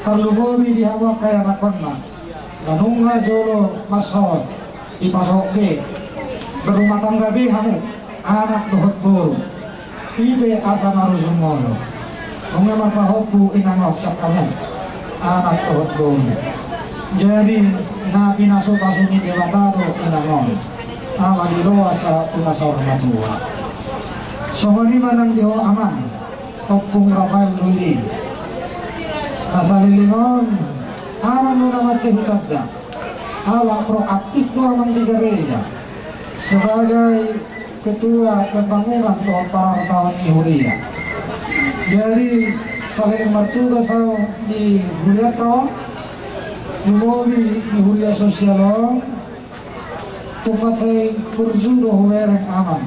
Tarlumobi di hamu angka ianakhonna, na nunga jolo mansai dipasohot be, berumah tangga be hamu, anak dohot boru. I pe asa marujung molo. Nunga marpahompu inang on sian hamu, anak dohot boru. Jadi na pinasupasu ni Debata do inang on, ala diloas sahat tu na saur matua. Songon i ma nang di ho amang, Ompung Rafael Doli. Na saleleng on, amang do na mansai hutanda. Ala proaktif do amang di gareja sebagai ketua pembangunan dohot parartaon ni huria. Jadi saleleng martugas au di hurianta on, lumobi di huria sosial on, tung mansai burju do hubereng amang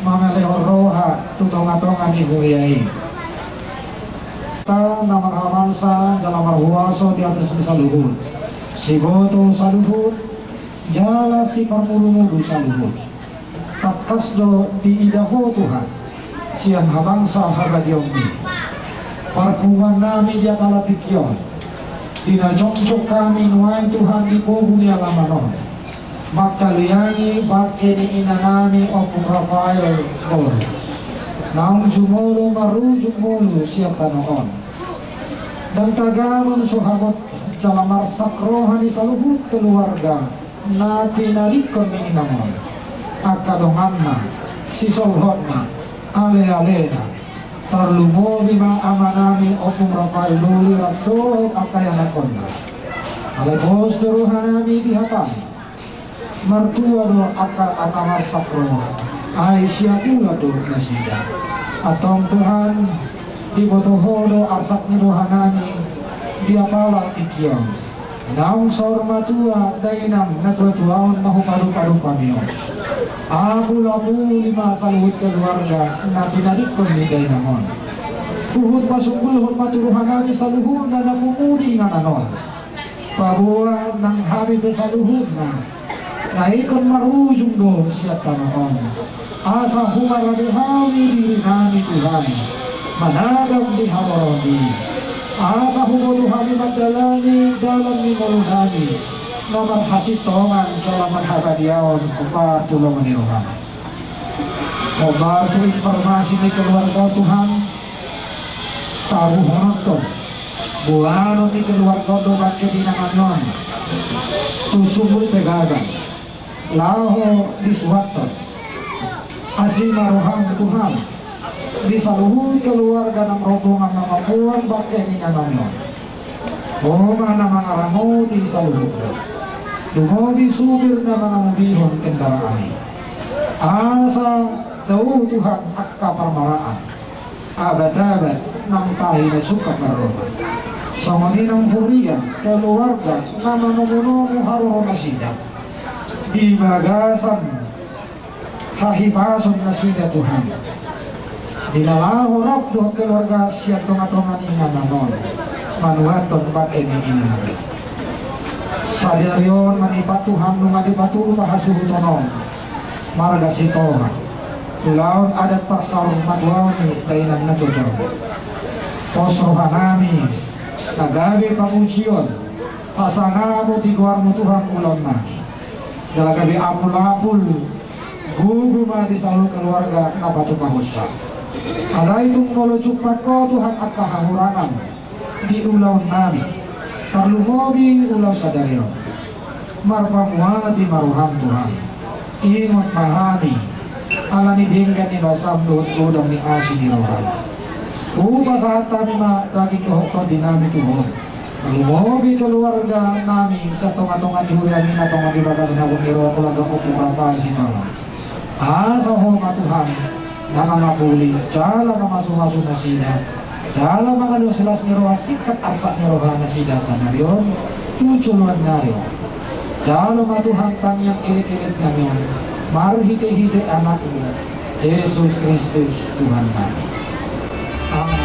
mamelehon roha tu tongatonga ni huria i. Debata na marhabangsa jala marhuaso di atas ni saluhut, siboto saluhut, jala siparmudumudu saluhut. Tangkas do diida ho Tuhan sian habangsa habadiaonmi. Parpunguan nami di apala tingki on, di na jongjong hami nuaeng Tuhan di pogu ni alaman on, mangkaliangi bangke ni inanami Ompung Rafael boru, naung jumolo marujung ngolu sian tano on. Ndang tagamon so habot jala marsak roha ni saluhut keluarga na tinadingkon ni inang on, angka donganna, sisolhotna, alealena, Tarlumobi ma amanami Ompung Rafael Doli rap dohot angka ianakhonna. Alai pos do rohanami di hatamu. Martua do angka na marsak roha, ai siapulan do nasida. Antong Tuhan, diboto Ho do arsak ni rohanami di apala tingki on. Naung saur matua dainang na tuatua on na hupadupadup hami on. Apulapuli ma saluhut keluarga na pinadingkon ni dainang on. Huhut pasunggulhon ma tu rohanami saluhutna na pungu di inganan on. Paboa nang hami pe saluhutna na ingkon marujung do sian tano on. Asa humarade hami dirinami Tuhan managam di haroroan i. Asa huboto hami mandalani dalan ni ngolunami na marhasintongan jala marhabadiaon. Hombar tu lomo ni roham. Hombar tu informasi ni keluarga Tuhan. Taruhononton boanon ni keluarga on do bangke di inganan on tu Sumbul Pegagan laho disuhathon asi ni roham Tuhan di saluhut keluarga nang rombongan na mamboan bangke di inganan on. Ho ma na mangaramoti saluhutna. Lumobi supir na mangamotihon kendaraan i. Asa dao Tuhan angka parmaraan. Abatabat nang tahi na sungkap marroha. Songon i nang huria keluarga na manomunomu haroro nasida di bagasan hahipason nasida Tuhan. Di na laho rap dohot keluarga sian tongatonga ni inganan on manuhathon bangke ni inganan on. Sadari on manipat Tuhan nunga dipatupa hasuhuton on marga Sitohang ulaon adat parsaurmatuaon ni dainang na tuatua on. Pos rohanami na gabe pamujion pasangamon di goarmu Tuhan ulaonnami. Jala gabe apulapul gogo ma di saluhut keluarga na patupahonsa. Alai tung molo jumpang Ho Tuhan angka hahurangan di ulaonnami, tarlumobi ulaon sadari on. Marpamuati ma roham Tuhan. Ingot ma hami ala ni denggan ni basam dohot godang ni asi ni roham. Hupasahat hami ma daging dohot tondinami tu Ho. Tarlumobi keluarganami sian tongatonga ni huriami na tongon di bagasan agung ni roha keluarga Ompung Rafael Sitohang. Asa Ho ma Tuhan na mangapuli jala mamasumasu nasida jala mangalehon las ni roha singkat arsak ni roha nasida sadari on tu joloan ni ari on. Jalo ma Tuhan tangiang elekeleknami on marhitehite Anakmu Jesus Kristus Tuhannami. Amin.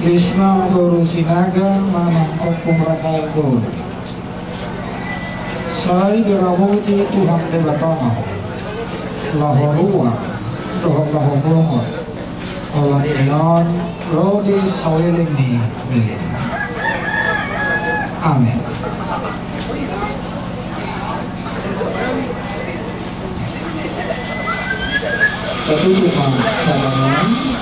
Lisna boru Sinaga manang Ompung Rafael Doli. Sai diramoti Tuhan Debata ma ho laho ruar dohot laho bongot. Holan i on ro di saleleng ni lelengna. Amin. Tatutup ma jabanan.